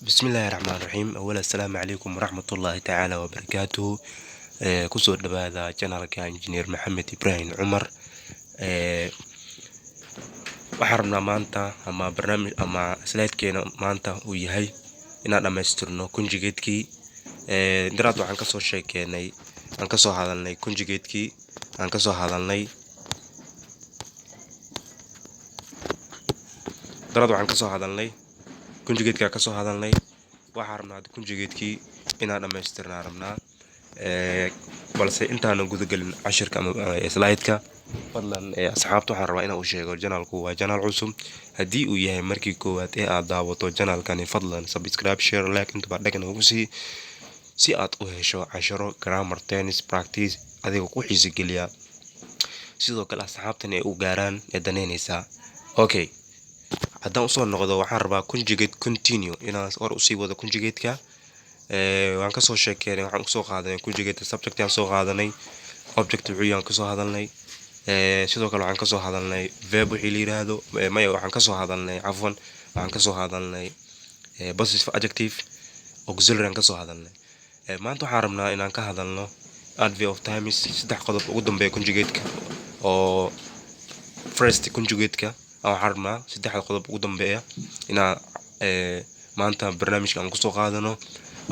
Bismillahi Raxmaani Raxiim. Awal, assalaamu calaykum waraxmatullaahi tacaala wabarakaatuhu. Kusoo dhawaada channelka Engineer Maxamed Ibraahim Cumar. Waxaan rabnaa maanta ama barnaamij ama slidekeena maanta uu yahay inaan dhammaystirno conjugatekii. Daraad waxaan kasoo sheekeynay, aan kasoo hadalnay conjugatekii, aan kasoo hadalnay daraad. Waxaan kasoo hadalnay conjugatekaa kasoo hadalnay. Waxaan rabnaa hadda conjugatekii inaan dhammaystirnaa rabnaa. Balse intaanan gudagelin cashirka ama slideka, fadlan asxaabta waxaan rabaa inaan u sheego channelku waa channel cusub. Haddii uu yahay markii koowaad ee aad daawato channelkani, fadlan subscribe, share, like intaba dhag noogu sii si aad u hesho casharo grammar, tense, practice adiga ku xiisi geliya, sidoo kale asxaabtan ay u gaaraan ee daneynaysaa. Okay, haddaan usoo noqdo, waxaan rabaa conjugate continue inaan hor usii wado conjugateka. Waan kasoo sheekeynay, waxaan usoo qaadanay conjugate subject aan soo qaadanay, object wuxuu yahay aan kasoo hadalnay. Sidoo kale waxaan kasoo hadalnay verb wixii la yiraahdo. Maya, waxaan kasoo hadalnay, cafwan, waxaan kasoo hadalnay possessive adjective, auxiliary aan kasoo hadalnay. Maanta waxaan rabnaa inaan ka hadalno adverb of times, saddex qodob ugu dambeeya conjugateka oo first conjugateka. Waxaan rabnaa saddexda qodob ugu dambeeya inaan maanta barnaamijka aan kusoo qaadano,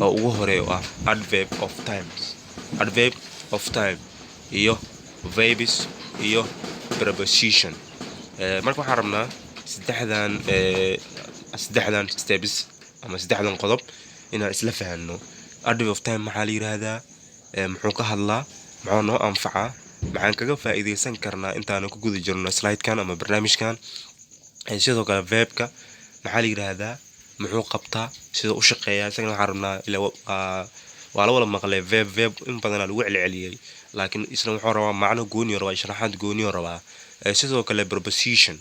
oo ugu horeeya oo ah adverb of times, adverb of time iyo verbs iyo preposition. Marka waxaan rabnaa saddexdan steps ama saddexdan qodob inaan isla fahanno. Adverb of time maxaa la yiraahdaa? Muxuu ka hadlaa? Muxuu noo anfacaa? Maxaan kaga faa'iideysan karnaa intaanan ku guda jirno slidekan ama barnaamijkan? Sidoo kale verbka maxaa la yiraahdaa? Muxuu qabtaa? Sida u shaqeeyaa? Isagana waxaan rabnaa, ila waa la wada maqlay verb, verb in badanaa lagu celceliyey, laakiin isna wuxuu rabaa macno gooniyo rabaa, sharaxaad gooniyo rabaa. Sidoo kale preposition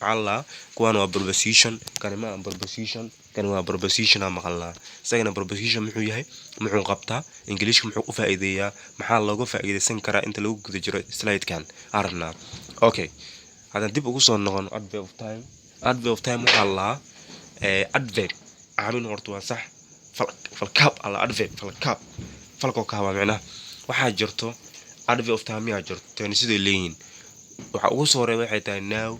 maxaa la, kuwan waa preposition, kani ma aha preposition, kani waa preposition aan maqalnaa. Isagana preposition muxuu yahay? Muxuu qabtaa? Ingiliishka muxuu u faa'iideeyaa? Maxaa looga faa'iideysan karaa inta lagu guda jiro slidekan aan rabnaa? Okay, haddaan dib ugu soo noqono adverb of time. Adverb of time waxaa la lahaa adverb caamin horta waa sax, falkaab alla, adverb falkaab, falkoo kaaba micnaha. Waxaa jirto adverb of time yaa jirto tani siday leeyihiin. Waxa ugu soo horeeya waxay tahay now,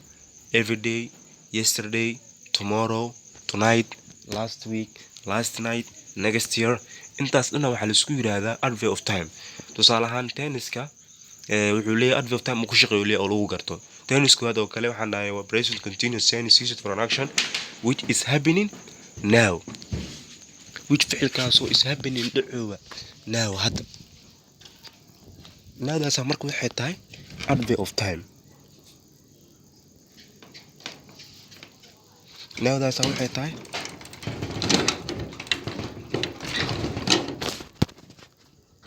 everyday, yesterday, tomorrow, tonight, last week, last night, next year. Intaas dhana waxaa laisku yiraahdaa adverb of time. Tusaale ahaan tenseka wuxuu leeyahay adverb of time uu ku shaqeeyo leeyahay oo lagu garto. Tense koowaad oo kale waxaan dhahay waa present continuous tense used for an action which is happening now, which ficilkaasoo is happening dhacooba now, hadda. Nowdaasa marka waxay tahay adverb of time. Nowdaasa waxay tahay